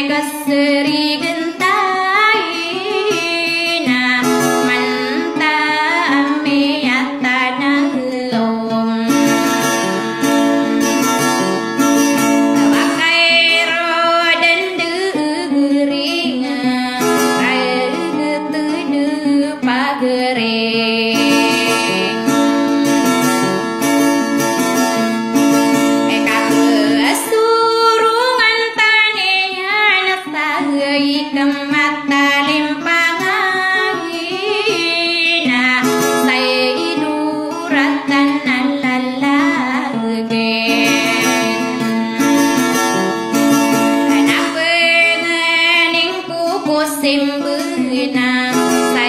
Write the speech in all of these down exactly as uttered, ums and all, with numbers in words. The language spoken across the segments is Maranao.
Kasarigan tayo na manta a miyatana lom. Bakay ro dandegeringa, ragtd pagari. Eka pesorongan tano iyan sa ika matalimpangay na sa idoratan a lalagen. Na pengening ko ko simbena sa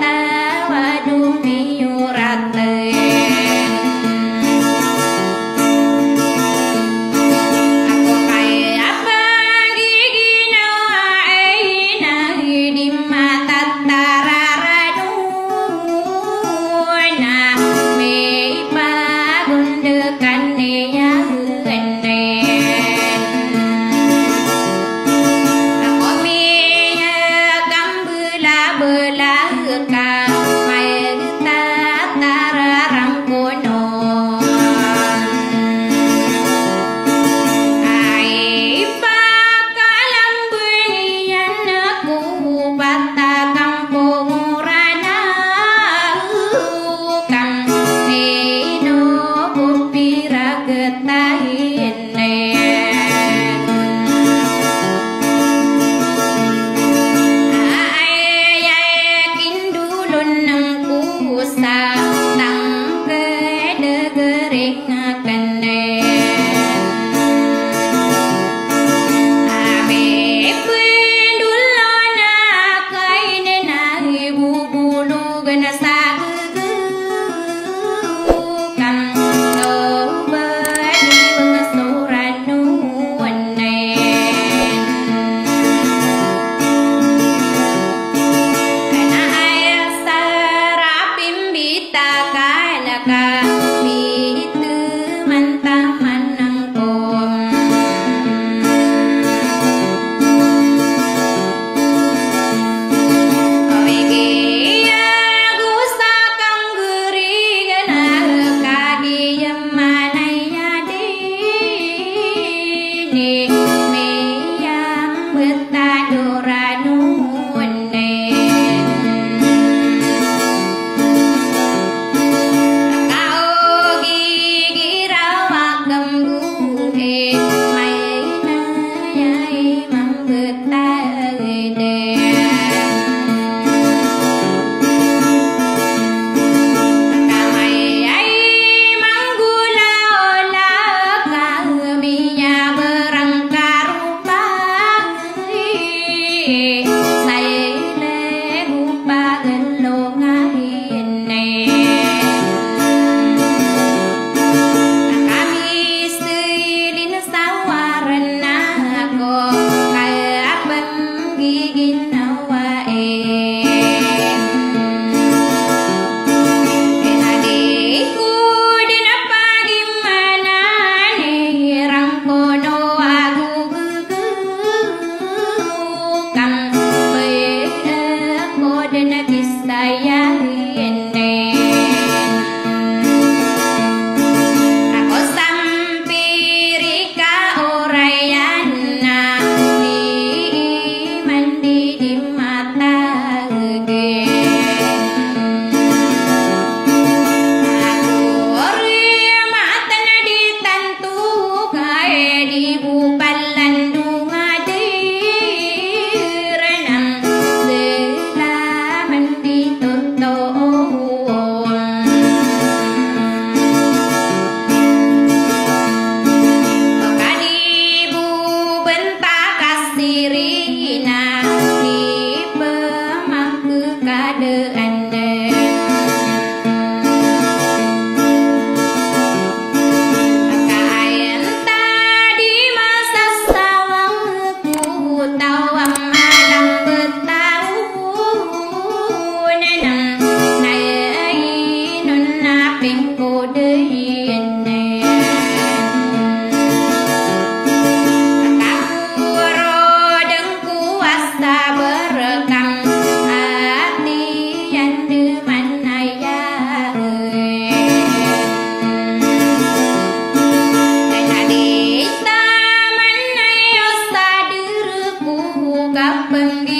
tawad o miyorat. Ako kay a pagiginawa ay na di matatararano na mipagondekan iyan. Ako miyakambelabela ka, mayeg tatararang kono. Ay pakalamben iyan ako, patakan ko ngorana, kan ino ko piragetahin. Ay, ay, kindolon angko sa tangked a gering aken. Ami pindolon a kainen a ibobologan a sageg. Kan oba di manga sorano wan na iyan. Kana aya sarapin bita kana ka bit mantaman angko. Oway, giya go sa kanggerigan a kagiyaman aya dini, miyambet a dorano wan na iyan. Ka ogi giraw a kambuhi, maina ay mambet a gede. Ka maya ay manggolaola ka miyabarang ka ropa. Sa ilay o pagelong a hinay. Kami silin sa warna ko, kaya panggiginawai. Ina di ko di na pagimanan, irang kono ago Kan Kapen di